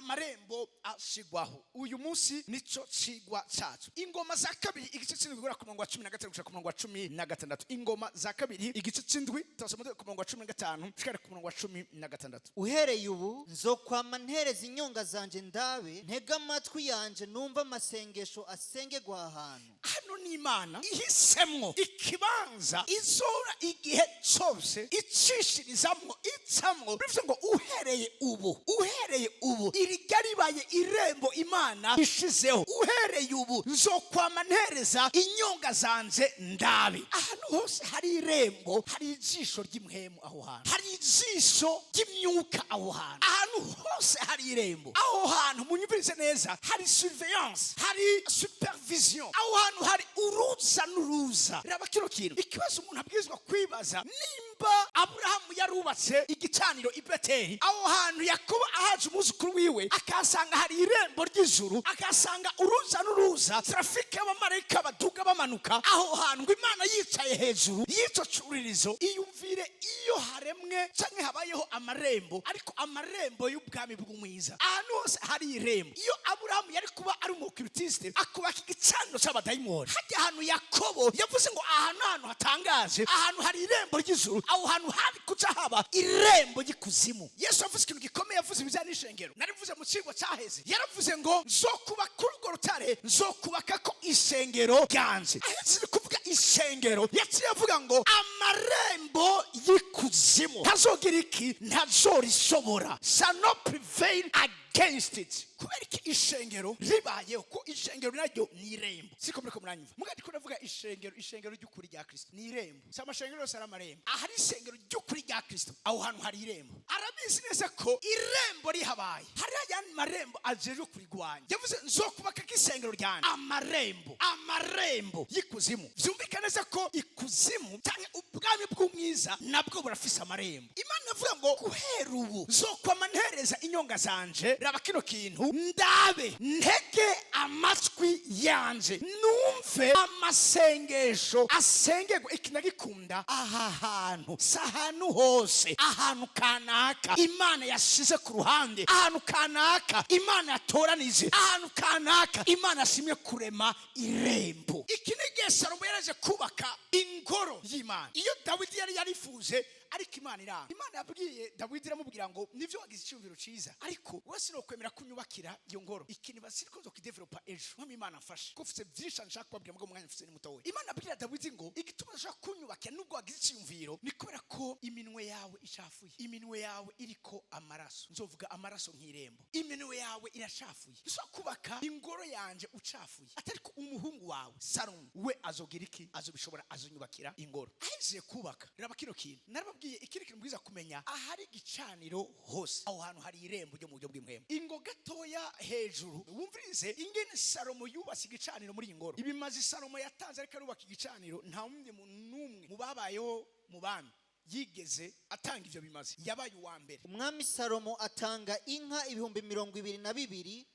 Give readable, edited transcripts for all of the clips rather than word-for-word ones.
Amarembo ashigwaho, uyu munsi nico cigwa cacu. Ingoma za Kabiri, igice c'indwi, guhera ku murongo wa 15 gushika ku murongo wa 16. Ingoma za Kabiri, igice c'indwi, turasoma ku murongo wa 15 gushika ku murongo wa 16. Uhereye ubu nzokwama ntereza inyonga zanje ndabe, ntega amatwi yanje numva amasengesho asengerwa aha hantu. Hano ni Imana ihisemwo ikibanza izora igihe cyose icishirizamwo, icamwo. Bivuze ngo uhereye ubu, uhereye ubu, irijya ribaye irembo Imana ishizeho. Uhereye ubu nzokwama ntereza inyonga zanje ndabe. Ahantu hose hari irembo, hari ijisho ry'impwemu aho hantu, hari ijisho ry'imyuka aho hantu. Ahantu hose hari irembo, aho hantu, munyumvirize neza, hari surveillance, hari supervision, aho hantu hari uruza n'uruza. Raba kino kintu, ikibazo umuntu abwirizwa kwibaza: nimba Aburahamu yarubatse igicaniro i Beteli, aho hantu Yakobo ahaje umwuzukuru wiwe akahasanga hari irembo ry'ijuru, akahasanga uruza n'uruza, trafic y'abamarayika baduga bamanuka aho hantu, ngo Imana yicaye hejuru y'ico curirizo, iyumvire iyo haremwe canke habayeho amarembo, ariko amarembo y'ubwami bw'umwiza. Ahantu hose hari irembo, iyo Aburahamu yari kuba ari umu occultiste akubaka igicaniro c'abadayimoni hajya ahantu Yakobo yavuze ngo ahantu ahantu hatangaje, ahantu hari irembo ry'ijuru, aho hantu hari kuca haba irembo ry'ikuzimu. Yesu yavuze ikintu gikomeye, yavuze ibijyanye n'ishengero. Narivuze mu kigo cyaheze, yaravuze ngo nzokubaka kuri urwo rutare, nzokubaka ko ishengero ryanje. Ahetse kuvuga ishengero, yaciye avuga ngo amarembo y'ikuzimu ntazogira iki? Ntazorishobora, shall not prevail against it. Kubera iki? Ishengero ribayeho, ko ishengero naryo ni irembo. Siko muriko muranyumva? Mugandi ko ndavuga ishengero, ishengero ry'ukuri rya Kristo ni irembo. Si amashengero yose ari amarembo. Ahari ishengero ry'ukuri rya Kristo, aho hantu hari irembo. Arabizi neza ko irembo rihabaye, hari ayandi marembo ajejwe kurigwanya. Yavuze nzokubaka ko isengero ryanje, amarembo y'ikuzimu. Vyumvikana neza ko ikuzimu cyangwa ubwami bw'umwiza nabwo burafise amarembo. Imana avuga ngo guhera ubu nzokwama ntereza inyonga zanje, raba kino kintu, ndabe, ntege amatwi yanje numve amasengesho asengerwa. Iki ndagikunda. Aha hantu si ahantu hose, ahantu kanaka Imana yashize ku ruhande, ahantu kanaka Imana yatoranije, ahantu kanaka Imana yashimye kurema irembo. Iki ni igihe Salomo yaraje kubaka ingoro y'Imana, iyo Dawidi yari yarifuje, ariko Imana iranga. Imana yabwiye Dawidi, iramubwira ngo nivyo, wagize icyumviro ciza, ariko wowe sinokwemera kunyubakira iyo ngoro. Ikintu basiriko nzo kidevelopa ejo. Mwami Imana amfashe ko ufite byinshi nshaka kubabwira, ngo umwanya mfise ni mutoya. Imana abwira Dawidi ngo igituma ndashaka kunyubakira nubwo wagize icyumviro ni kubera ko iminwe yawe icafuye, iminwe yawe iriko amaraso. Nzovuga amaraso nk'irembo. Iminwe yawe iracafuye, ushobora kubaka ingoro yanje ucafuye, atari ko umuhungu wawe Salomo we azogira iki? Azobishobora, azonyubakira ingoro. Ahejeje kubaka, raba kino kintu narababwiye, ikindi kintu bwiza kumenya: ahari igicaniro hose, aho hantu hari irembo ryo mu buryo bw'impwemu. Ingo gatoya hejuru, wumvirize ingene Salomo yubatse igicaniro muri iyi ngoro. Ibimazi Salomo yatanze ariko arubaka igicaniro, nta wundi muntu n'umwe mu babayeho mu bami yigeze atanga ivyo bimazi. Yabaye uwa mbere. Umwami Salomo atanga inka 22,000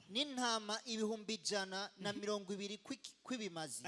n'intama 120,000 kw'ibimazi.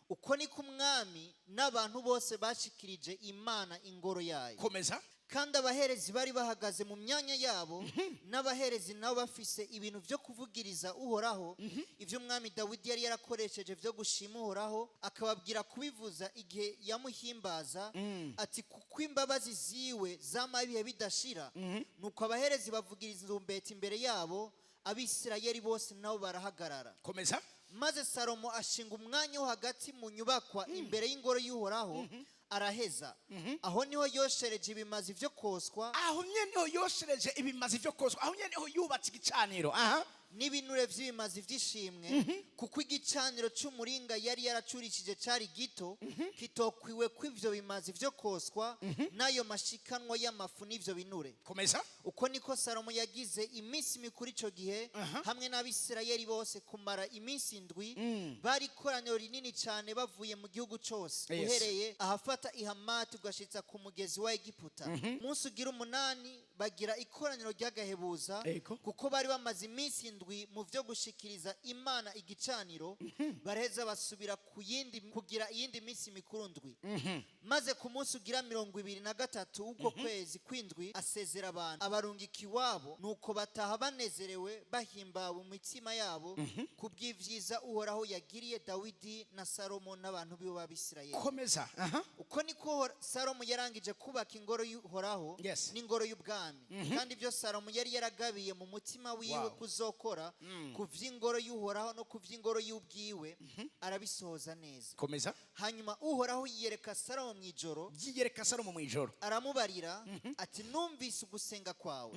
Uko niko umwami n'abantu bose bashikirije Imana ingoro yayo. Komeza. Kandi abaherezi bari bahagaze mu myanya yabo, n'abaherezi nabo bafise ibintu byo kuvugiriza Uhoraho, ibyo umwami Dawidi yari yarakoresheje byo gushima Uhoraho, akababwira kubivuza igihe yamuhimbaza ati: "Kuko imbabazi ziwe zama ibihe bidashira." Nuko abaherezi bavugiriza inzumbeti imbere yabo, Abisirayeli bose nabo barahagarara. Komeza. Maze Salomo ashinga umwanya wo hagati mu nyubakwa imbere y'ingoro y'Uhoraho, araheza. Aho niho yoshereje ibimazi byo koswa. Aho nyene niho yoshereje ibimazi vyo koswa, aho nyene niho yubatse igicaniro, aha. N'ibinure vy'ibimazi vy'ishimwe, kuko igicaniro c'umuringa yari yaracurishije cari gito, kitokwiwe kw'ivyo bimazi vyo koswa n'ayo mashikanwa y'amafu n'ivyo binure. Komeza. Uko niko Salomo yagize iminsi mikuru ico gihe hamwe n'Abisirayeli bose kumara iminsi 7. Bari ikoraniro rinini cyane bavuye mu gihugu cose, uhereye ahafata i Hamati ugashitsa ku mugezi wa Egiputa. Umunsi ugira umunani. Bagira ikoraniro ry'agahebuza, kuko bari bamaze iminsi 7 mu byo gushikiriza Imana igicaniro. Baraheza basubira ku yindi kugira iyindi minsi mikuru 7. Maze ku munsi ugira 23 w'uko kwezi kw'indwi asezera abantu, abarungika iwabo. Nuko bataha banezerewe, bahimbawe mu mitima yabo ku bw'ivyiza Uhoraho yagiriye Dawidi na Salomo n'abantu biwe b'Abisirayeli. Komeza, aha. Uko niko Salomo yarangije kubaka ingoro y'Uhoraho n'ingoro y'ubwami. Kandi ibyo Salomo yari yaragabiye mu mutima wiwe kuzokora ku vy'ingoro y'Uhoraho no ku vy'ingoro y'ubwiwe, arabisohoza neza. Komeza. Hanyuma Uhoraho yiyereka Salomo mu ijoro. Yiyereka Salomo mu ijoro. Aramubarira ati: "Numvise ugusenga kwawe,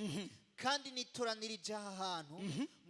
kandi nitoranirije aha hantu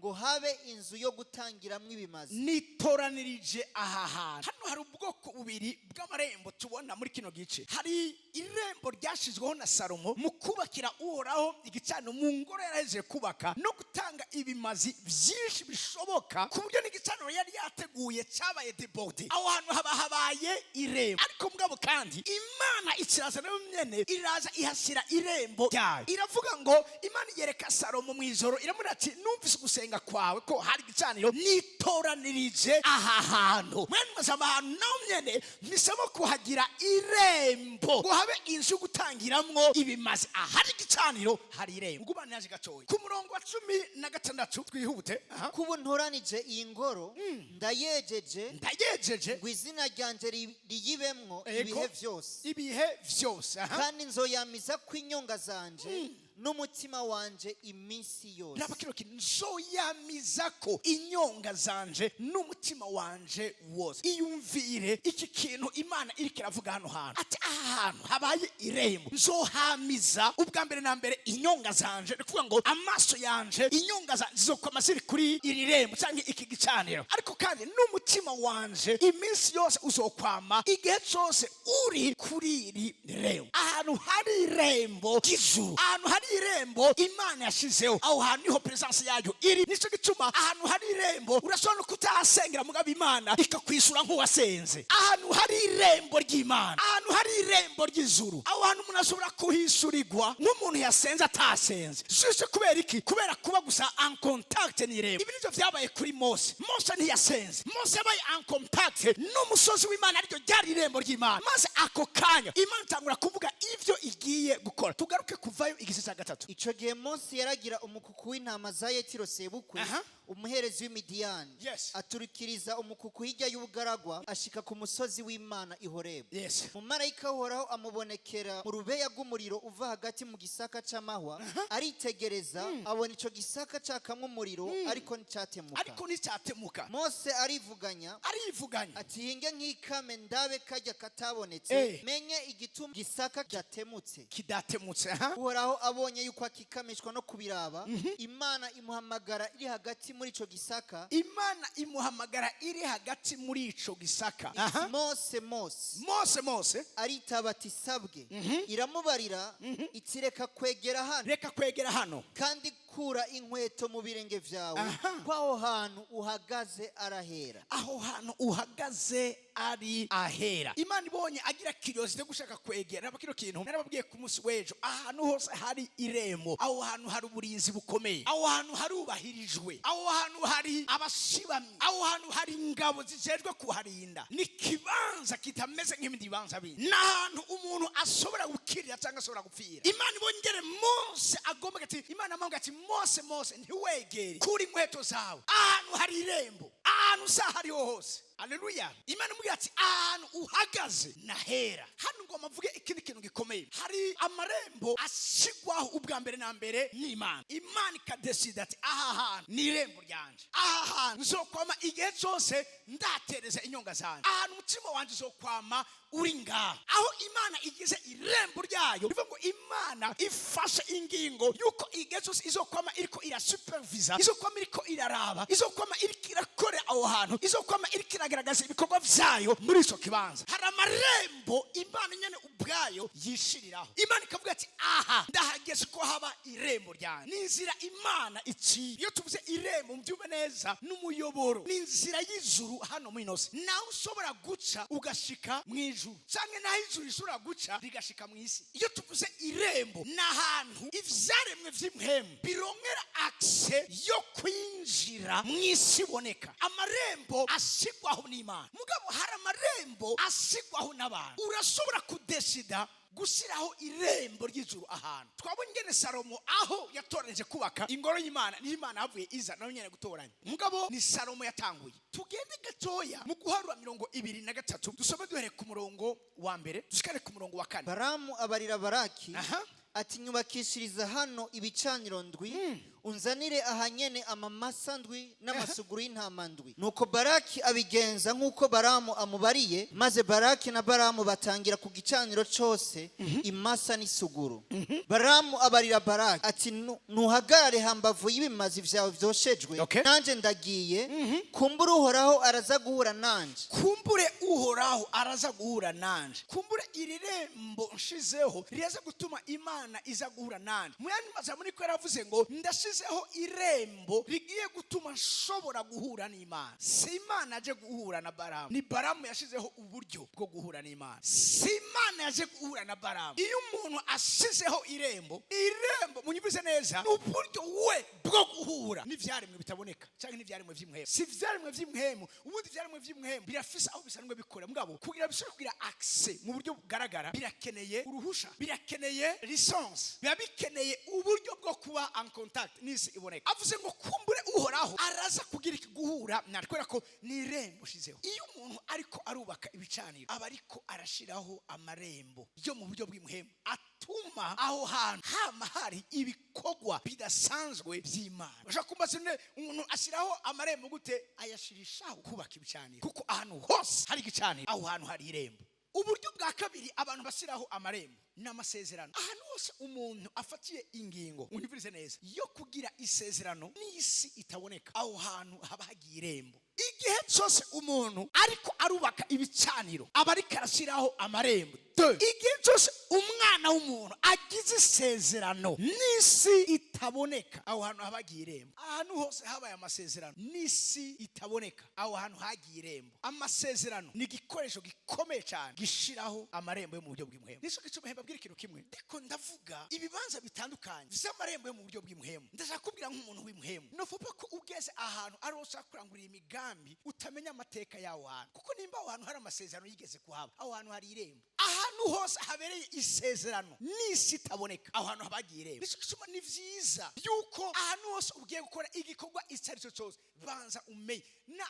ngo habe inzu yo gutangiramwo ibimazi." Nitoranirije aha hantu. Hano hari ubwoko bubiri bw'amarembo tubona muri kino gice. Hari irembo ryashyizweho na Salomo mu kubakira Uhoraho igicaniro mu ngoro yarahejeje kubaka, no gutanga ibimazi byinshi bishoboka, ku buryo n'igicaniro yari yateguye cyabaye débordé. Aho hantu haba habaye irembo. Ariko mugabo kandi Imana ikiraza nayo nyene, iraza ihashyira irembo ryayo. Iravuga ngo Imana yereka Salomo mu ijoro, iramubwira ati: "Numvise ugusenga kwawe ko hari igicaniro, nitoranirije aha hantu." Mwene mazamba, ahantu naho nyene mpisemo kuhagira irembo ngo habe inzu yo gutangiramwo ibimazi. Ahari igicaniro hari irembo. Ngubane yaje gatoya ku murongo wa 16, twihute, aha. Kubu ntoranije iyi ngoro, ndayejeje, Ndayejeje. ngo izina ryanje riyibemwo ibihe vyose. Ibihe vyose, aha. Kandi nzoyamiza ko inyonga zanje n'umutima wanje iminsi yose. Raba kino kintu: "Nzoyamiza ko inyonga zanje n'umutima wanje wose." Iyumvire iki kintu Imana iriko iravuga hano hantu, ati: "Aha hantu habaye irembo, nzohamiza ubwa mbere na mbere inyonga zanje." Ni kuvuga ngo amaso yanje, inyonga zanje zizokwama ziri kuri iri rembo cyangwa iki gicaniro, ariko kandi n'umutima wanje iminsi yose uzokwama igihe cyose uri kuri iri rembo. Ahantu hari irembo ry'ijuru, ahantu hari irembo Imana yashizeho, aho hantu niho presence yayo iri. Nicyo gituma ahantu hari irembo urashobora no kutahasengera, mugabo Imana ikakwisura nk'uwasenze. Ahantu hari irembo ry'Imana, ahantu hari irembo ry'ijuru, aho hantu umuntu ashobora kuhishurirwa nk'umuntu yasenze atasenze. Juste kubera iki? Kubera kuba gusa en contact n'irembo. Ibi nivyo vyabaye kuri Mose. Mose ntiyasenze, Mose yabaye en contact n'umusozi w'Imana, ariryo ryari irembo ry'Imana, maze ako kanya Imana itangura kuvuga ivyo igiye gukora. Tugaruke Kuvayo igice cya 3. Ico gihe Mose yaragira umukuku w'intama za Yetiro sebukwe, umuherezi w'Imidiyani. Aturikiriza umukuku hirya y'ubugaragwa, ashika ku musozi w'Imana i Horebu. Umumarayika w'Uhoraho amubonekera mu rubeya rw'umuriro uva hagati mu gisaka c'amahwa. Aritegereza, abona ico gisaka cakamwe umuriro, ariko nticatemuka. Ariko nticyatemuka. Mose arivuganya, Arivuganya. ati: "Hinge nkikame ndabe karya katabonetse, menye igituma gisaka kidatemutse." Kidatemutse, aha. Uhoraho abonye yuko akikamishwa no kubiraba, Imana imuhamagara iri hagati muri ico gisaka. Imana imuhamagara iri hagati muri ico gisaka, aha. "Mose, Mose!" "Mose, Mose!" Aritaba ati: "Sabwe." Iramubarira iti: "Reka kwegera hano. "Reka kwegera hano." Kandi kura inkweto mu birenge vyawe, ko aho hantu uhagaze arahera." Aho hantu uhagaze ari ahera. Imana ibonye agira curiosité yo gushaka kwegera. Raba kino kintu narababwiye ku munsi w'ejo: ahantu hose hari irembo, aho hantu hari uburinzi bukomeye, aho hantu harubahirijwe, aho hantu hari abashibamyi, aho hantu hari ingabo zijejwe kuharinda. Ni ikibanza kitameze nk'ibindi bibanza bindi, ni ahantu umuntu ashobora gukirira cyangwa ashobora gupfira. Imana ibongere Mose agomba ati, Imana amubwira ati: "Mose, Mose, ntiwegere, kura inkweto zawe, ahantu hari irembo, ahantu usaha ariho hose." Aleluya! Imana imubwira ati: "Ahantu uhagaze nahera." Hano ngomba mvuge ikindi kintu gikomeye. Hari amarembo ashyirwaho ubwa mbere na mbere n'Imana. Imana ikadesida ati: "Aha hantu ni irembo ryanje, aha hantu nzokwama igihe cyose ndatereza inyonga zanjye, ahantu umutima wanjye uzokwama uri ngaha." Aho Imana igize irembo ryayo, bivuga ngo Imana ifashe ingingo yuko igihe cyose izokwama iriko irasupervisa, izokwama iriko iraraba, izokwama iriko irakorera aho hantu, izokwama iriko iragira. ikagaragaza ibikorwa vyayo muri ico kibanza. Hari amarembo Imana nyene ubwayo yishiriraho. Imana ikavuga ati: "Aha ndahageze ko haba irembo ryanjye." Ni inzira Imana iciye. Iyo tuvuze irembo, mubyumve neza, n'umuyoboro, ni inzira y'ijuru hano muri ino si, nawe ushobora guca ugashika mu ijuru, cyangwa naho ijuru rishobora guca rigashika mu isi. Iyo tuvuze irembo, ni ahantu ivyaremwe vy'impwemu bironkera accès yo kwinjira mu isi iboneka. Amarembo asigwaho n'Imana, mugabo hari amarembo asigwaho n'abantu. Urashobora kudesida gushyiraho irembo ry'ijuru ahantu. Twabonye ingene Salomo, aho yatoranije kubaka ingoro y'Imana, niho Imana havuye iza nayo nyene gutoranya, mugabo ni Salomo yatanguye. Tugende gatoya mu Guharura 23, dusome duhereye ku murongo wa mbere dushikane ku murongo wa kane. Baramu abarira Baraki ati: "Nyubakishiriza hano ibicaniro ndwi, unzanire ahanyene amamasa ndwi n'amasuguru y'intama ndwi." Nuko Baraki abigenza nk'uko Baramu amubariye, maze Baraki na Baramu batangira ku gicaniro cose imasa n'isuguru. Baramu abarira Baraki ati: "Nuhagarare hambavu y'ibimazi vyawe vyoshejwe, nanje ndagiye, kumbura Uhoraho araza guhura nanje." Kumbure Uhoraho araza guhura nanje, kumbure iri rembo nshizeho riraza gutuma Imana iza guhura nanje. Mu yandi majambo, niko yaravuze ngo: "Ndashizeho irembo rigiye gutuma nshobora guhura n'Imana." Si Imana aje guhura na Baramu, ni Baramu yashizeho uburyo bwo guhura n'Imana, si Imana yaje guhura na Baramu. Iyo umuntu ashizeho irembo, irembo, munyumvise neza, ni uburyo we bwo guhura n'ivyaremwe bitaboneka cyangwa n'ivyaremwe vy'impwemu. Si ivyaremwe vy'impwemu, ubundi ivyaremwe vy'impwemu birafise aho bisanzwe bikora, mugabo kugira bishobore kugira accès mu buryo bugaragara, birakeneye uruhusha, birakeneye licence, biba bikeneye uburyo bwo kuba en contact n'isi iboneka. Avuze ngo: "Kumbure Uhoraho araza kugira iki? Guhura natwe," kubera ko ni irembo ushizeho. Iyo umuntu ariko arubaka ibicaniro, aba ariko arashiraho amarembo yo mu buryo bw'impwemu atuma aho hantu hama hari ibikorwa bidasanzwe by'Imana. Ushobora kumbaza: "None umuntu ashyiraho amarembo gute?" Ayashirishaho kubaka ibicaniro, kuko ahantu hose hari igicaniro, aho hantu hari irembo. Uburyo bwa kabiri abantu bashyiraho amarembo ni amasezerano. Ahantu hose umuntu afatiye ingingo, unyumvirize neza, yo kugira isezerano n'isi itaboneka, aho hantu haba hagiye irembo. Igihe cyose umuntu ariko arubaka ibicaniro, aba ariko arashyiraho amarembo. Igihe cyose umwana w'umuntu agize isezerano n'isi itaboneka, aho hantu haba hagiye irembo. Ahantu hose habaye amasezerano n'isi itaboneka, aho hantu hagiye irembo. Amasezerano ni igikoresho gikomeye cyane gishiraho amarembo yo mu buryo bw'impwemu. Nicyo gituma mbabwira ikintu kimwe. Ndiko ndavuga ibibanza bitandukanye vy'amarembo yo mu buryo bw'impwemu. Ndashaka kubwira nk'umuntu w'impwemu, novuga ko ugeze ahantu ari ushaka kurangurira imigambi, utamenya amateka y'aho hantu, kuko nimba aho hantu hari amasezerano yigeze kuhaba, aho hantu hari irembo. Ahantu hose habereye isezerano n'isi itaboneka, aho hantu habagiye irembo. Nicyo gituma ni vyiza yuko ahantu hose ugiye gukora igikorwa icyo ari cyo cyose, banza umenye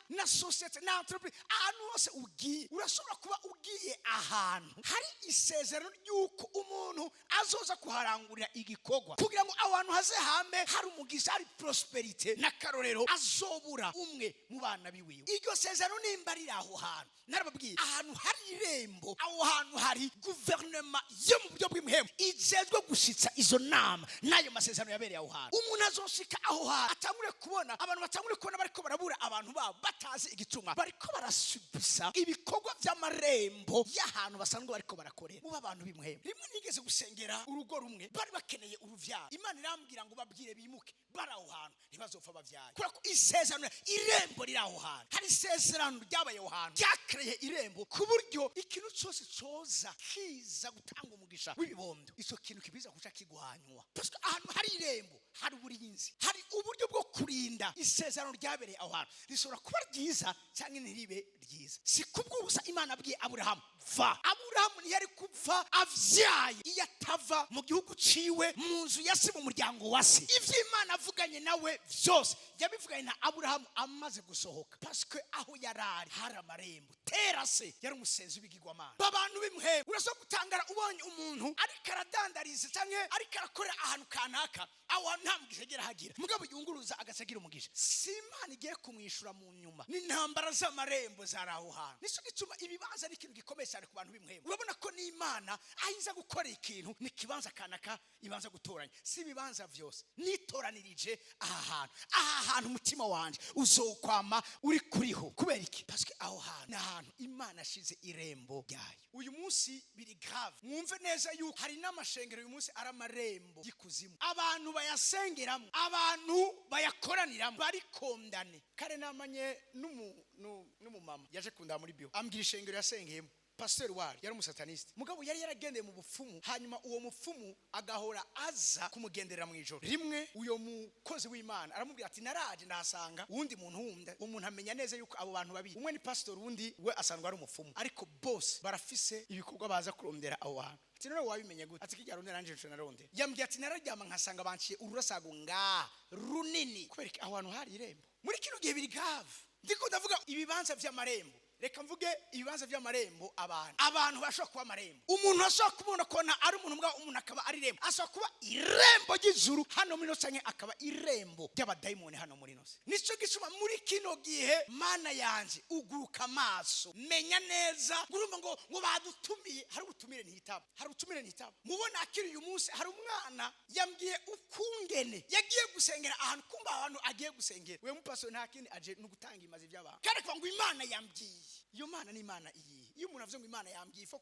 na société na entreprise. Ahantu hose ugiye, urashobora kuba ugiye ahantu hari isezerano ry'uko umuntu azoza kuharangurira igikorwa, kugira ngo aho hantu haze hame hari umugisha, hari prospérité, n'akarorero azobura umwe mu bana biwiwe. Iryo sezerano nimba riri aho hantu, narababwiye, ahantu hari irembo, aho hantu hari guverinoma yo mu buryo bw'impwemu ijejwe gushitsa izo nama n'ayo masezerano yabereye aho hantu. Umuntu azoshika aho hantu atangure kubona abantu, batangure kubona bariko barabura abantu babo, batazi igituma bariko barasubisa ibikorwa by'amarembo y'ahantu basanzwe bariko barakorera. Muba abantu b'impwemu. Rimwe nigeze gusengera urugo rumwe, bari bakeneye uruvyaro. Imana irambwira ngo babwire bimuke, bari aho hantu ntibazopfa bavyaye, kubera ko isezerano, irembo riri aho hantu. Hari isezerano ryabaye aho hantu ryakereye irembo, ku buryo ikintu cyose coza kiza gutanga umugisha w'ibibondo, ico kintu kibiza kuca kigwanywa, parce que ahantu hari irembo hari uburinzi, hari uburyo bwo kurinda isezerano ryabereye aho hantu. Rishobora kuba ryiza cyangwa ntiribe ryiza. Si kubw'ubusa Imana abwiye Aburahamu: "Va." Aburahamu ntiyari kupfa avyaye iyo atava mu gihugu ciwe, mu nzu ya se, mu muryango wa se. Ivyo Imana avuganye nawe vyose yabivuganye na Aburahamu amaze gusohoka, parce que aho yarari hari amarembo. Tera se yari umusenzi w'ibigirwamana. Babantu b'impwemu, urashobora gutangara ubonye umuntu ariko aradandariza canke ariko arakorera ahantu kanaka, aho hantu nta mugisha agera hagira, mugabo yunguruza agaca agira umugisha. Si Imana igiye kumwishura mu nyuma, ni intambara z'amarembo zari aho hantu. Nicyo gituma ibibanza ari ikintu gikomeye cyane. cyane ku bantu b'impwemu. Urabona ko n'Imana aho iza gukora ikintu, ni ikibanza kanaka ibanza gutoranya, si ibibanza byose. Nitoranirije aha hantu, aha hantu umutima wanje uzokwama uri kuriho. Kubera iki? Parce que aho hantu ni ahantu Imana yashize irembo ryayo. Uyu munsi biri grave. Mwumve neza yuko hari n'amashengero uyu munsi ari amarembo y'ikuzimu, abantu bayasengeramo, abantu bayakoraniramo, bari condamnés. Kare namanye n'umumama yaje kundaba muri bio, ambwira ishengero yasengeyemo. Pasiteri wari yari umusataniste, mugabo yari yaragendeye mu bupfumu. Hanyuma uwo mupfumu agahora aza kumugenderera mu ijoro rimwe. Uyo mukozi w'Imana aramubwira ati: "Naraje ndahasanga uwundi muntu wundi." Umuntu amenya neza yuko abo bantu babiri, umwe ni pasitori, uwundi we asanzwe ari umupfumu, ariko bose barafise ibikorwa baza kurondera aho hantu. Ati: "None wabimenye gute?" Ati: "Kijya rondera nanje nco narondera." Yambwiye ati: "Nararyama nkasanga banciye ururasago nga runini." Kubera iki? Aho hantu hari irembo. Muri kino gihe biri grave. Ndiko ndavuga ibibanza vy'amarembo. Reka mvuge ibibanza by'amarembo. Abantu bashobora kuba amarembo. Umuntu ashobora kubona kona ari umuntu mbwa, umuntu akaba ari irembo. Ashobora kuba irembo ry'ijuru hano muri ino, canke akaba irembo ry'abadayimoni hano muri ino. Nico gituma muri kino gihe, Mana yanje, uguruka amaso, menya neza. Urumva ngo badutumiye, hari ubutumire ntitaba, hari ubutumire ntitaba. Mubona akiri uyu munsi, hari umwana yambwiye ukungene yagiye gusengera ahantu, kumba ahantu agiye gusengera, we mupastor nta kindi aje no gutanga imazi by'abantu. Kandi kuva ngo Imana yambwiye, iyo Mana ni Imana iyihe? Iyo umuntu avuze ngo Imana yambwiye, ifo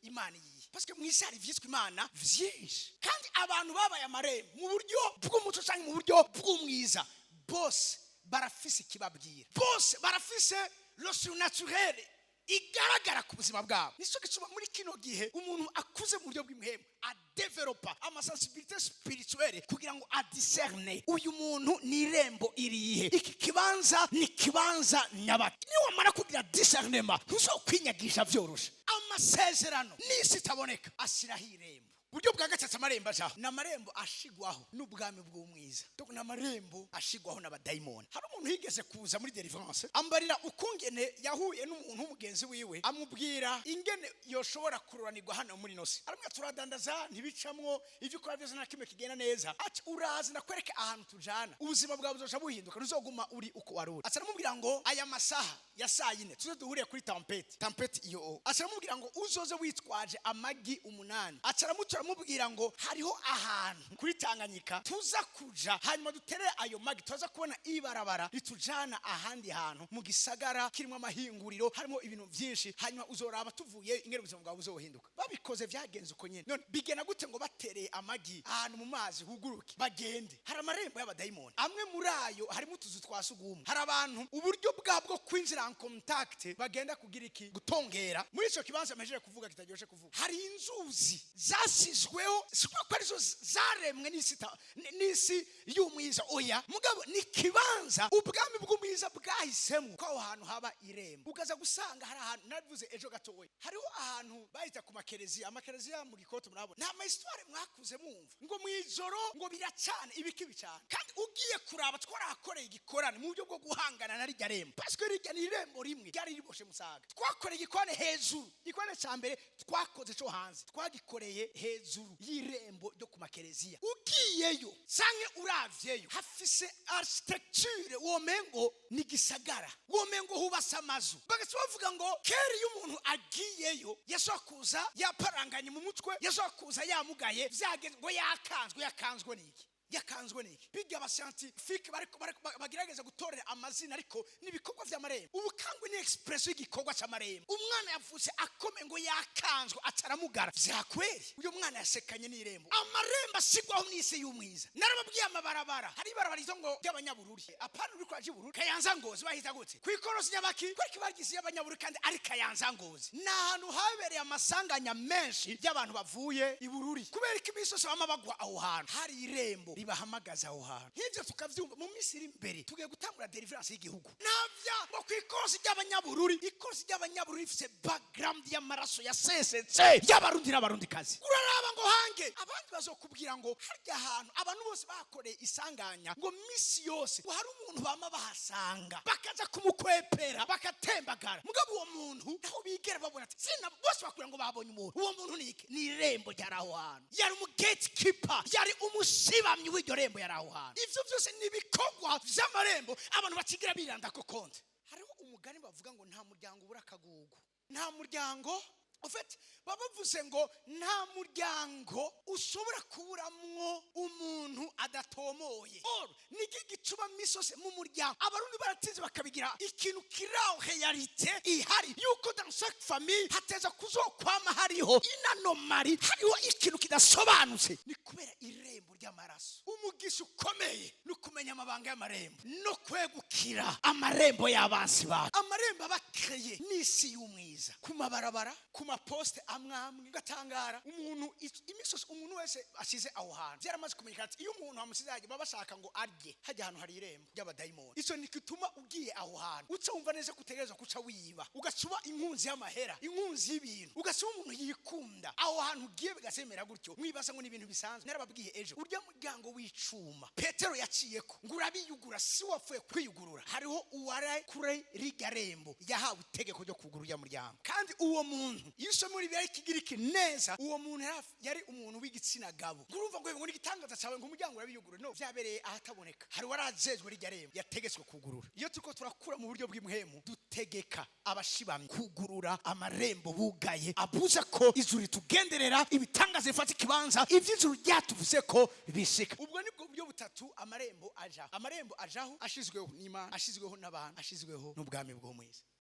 Imana iyihe? Parce que mu isi hari ivyitwa Imana vyinshi, kandi abantu babaye amarembo mu buryo bw'umuco cyangwa mu buryo bw'umwiza, bose barafise ikibabwira, bose barafise le surnaturel igaragara ku buzima bwabo. Nicyo gituma muri kino gihe umuntu akuze mu buryo bw'impwemu adevelopa amasensibilité spirituelle kugira ngo adiscerne uyu muntu ni irembo irihe, iki kibanza ni kibanza nyabaki. Niwamara kugira discernement, ntuzokwinyagisha vyoroshe. Amasezerano n'isi itaboneka ashyiraho irembo. Buryo bwa gatatu amarembo ajaho ni amarembo ashigwaho n'ubwami bw'umwiza. Donc ni amarembo ashigwaho n'abadayimoni. Hari umuntu yigeze kuza muri délivrance, ambarira ukungene yahuye n'umuntu w'umugenzi wiwe, amubwira ingene yoshobora kururanirwa hano muri nosi. Aramubwira: "Turadandaza ntibicamwo, ibyo ukora byose nta kimwe kigenda neza." Ati: "Uraza ndakwereka ahantu tujana, ubuzima bwawe buzoca buhinduka, ntuzoguma uri uko wari uri." Ati, aramubwira ngo aya masaha ya saa 4 tuze duhuriye kuri Tempête, Tempête iyo. Ati, aramubwira ngo uzoze witwaje amagi 8. Ati, aramutora, aramubwira ngo hariho ahantu kuri Tanganyika tuza kuja, hanyuma duterere ayo magi, tuza kubona ibarabara ritujana ahandi hantu mu gisagara kirimo amahinguriro, harimo ibintu byinshi. Hanyuma uzoraba tuvuye ingene ubuzima bwawe buzohinduka. Babikoze, vyagenze uko nyene. None bigena gute ngo batereye amagi ahantu mu mazi huguruke bagende? Hari amarembo y'abadayimoni. Amwe muri ayo harimo utuzu twa sugumwe. Hari abantu uburyo bwabwo kwinjira en contact bagenda kugira iki? Gutongera muri ico kibanza mejeje kuvuga kitaryoshe kuvuga. Hari inzuzi zasizweho, si ko arizo zaremwe n'isi y'umwiza, oya, mugabo ni kibanza ubwami bw'umwiza bwahisemo ko aho hantu haba irembo. Ukaza gusanga hari ahantu nabivuze ejo gatoya, hariho ahantu bahita ku makereziya, amakereziya mu Gikoto. Murabona ni amahistoire mwakuze mwumva ngo mu ijoro ngo biracana, ibiki bicana. Kandi ugiye kuraba, twarahakoreye igikorane mu buryo bwo guhangana na rijya rembo, parce que rijya ni irembo rimwe ryari riboshe Musaga. Twakoreye igikorane hejuru. Igikorane cya mbere twakoze cyo hanze twagikoreye hejuru y'irembo ryo ku makereziya. Ugiyeyo canke uravyeyo, hafise architecture womengo ni gisagara, womengo hubatse amazu. Bagaca bavuga ngo kera iyo umuntu agiyeyo yashobora kuza yaparanganye mu mutwe, yashobora kuza yamugaye, vyagenze ngo yakanzwe. Yakanzwe niki? Yakanzwe niki? Biga abascientifique bariko bagerageza gutorera amazina, ariko n'ibikorwa vy'amarembo. Ubukangwe ni expression y'igikorwa c'amarembo. Umwana yavutse akome ngo yakanzwe, ataramugara vyakweri. Uyu mwana yasekanye n'irembo. Amarembo asigwaho n'isi y'umwiza. Narababwiye amabarabara, hari ibarabara ryitwa ngo ry'abanyabururi. Apana, uri kwaje Bururi, Kayanza, Ngozi, bahita gute? Kwikorosi nyabaki? Kwereka barigisi y'abanyabururi kandi ari Kayanza, Ngozi. Ni ahantu habereye amasanganya menshi y'abantu bavuye i Bururi. Kubera ko iminsi yose bama bagwa aho hantu, hari irembo ribahamagaza aho hantu. Nk'ibyo tukavyumva, mu minsi iri imbere tugiye gutangura délivrance y'igihugu. Navya ngo ku ikorosi ry'abanyabururi. Ikorosi ry'abanyabururi rifise background y'amaraso yasesetse y'Abarundi n'Abarundikazi. Uraraba ngo hange abandi bazokubwira ngo harya hantu abantu bose bakoreye isanganya, ngo misi yose ngo hari umuntu bama bahasanga, bakaza kumukwepera, bakatembagara. Mugabo uwo muntu naho bigera babona ati sina, bose bakubwira ngo babonye umuntu. Uwo muntu ni iki? Ni irembo ryari aho hantu. Yari umu gatekeeper, yari umusibamyi w'iryo rembo yari aho hantu. Ivyo byose ni ibikorwa vy'amarembo abantu bakigira biranda ko konte. Hariho umugani bavuga ngo nta muryango ubura akagugu, nta muryango En fait, baba bavuze ngo nta muryango ushobora kuburamwo umuntu adatomoye. Or niki gituma misose mu muryango Abarundi baratinze bakabigira ikintu kiraho, réalité ihari yuko dans chaque famille hateza kuzokwama hariho une anomalie, hariho ikintu kidasobanutse. Ni kubera irembo ry'amaraso. Umugisha ukomeye ni ukumenya amabanga y'amarembo no kwegukira amarembo y'abansi bawe. Amarembo aba akeye n'isi y'umwiza ku mabarabara, ku mapostes amwe amwe, ugatangara umuntu imisozi umuntu wese asize aho hantu. Byaramaze kumenyekana ati iyo umuntu amusize hajya, baba bashaka ngo arye hajya ahantu hari irembo ry'abadayimoni. Icyo ni gituma ugiye aho hantu uca wumva neza ko utegerezwa kuca wiba, ugaca uba inkunzi y'amahera, inkunzi y'ibintu, ugaca uba umuntu yikunda. Aho hantu ugiye bigasemera gutyo, mwibaza ngo ni ibintu bisanzwe. Narababwiye ejo, urya muryango w'icuma Petero yaciyeko ngo urabiyugura, si wapfuye kwiyugurura. Hariho uwari kure rirya rembo yahawe itegeko ryo kugura urya muryango. Kandi uwo muntu, iyo usomye muri Bibiliya y'Ikigiriki neza, uwo muntu yari umuntu w'igitsina gabo. Ngo urumva ngo ni igitangaza cyawe ngo umuryango urabiyugurura? No byabereye ahataboneka. Hari uwarajejwe rirya rembo yategetswe kugurura. Iyo turiko turakura mu buryo bw'impwemu, dutegeka abashibamye kugurura amarembo bugaye abuza ko ijuru ritugenderera, ibitangaza bifata ikibanza, iby'ijuru ryatuvuze ko bishika. Ubwo nibwo buryo butatu amarembo ajaho. Amarembo ajaho ashizweho n'Imana, ashizweho n'abantu, ashizweho n'ubwami bwo mwiza.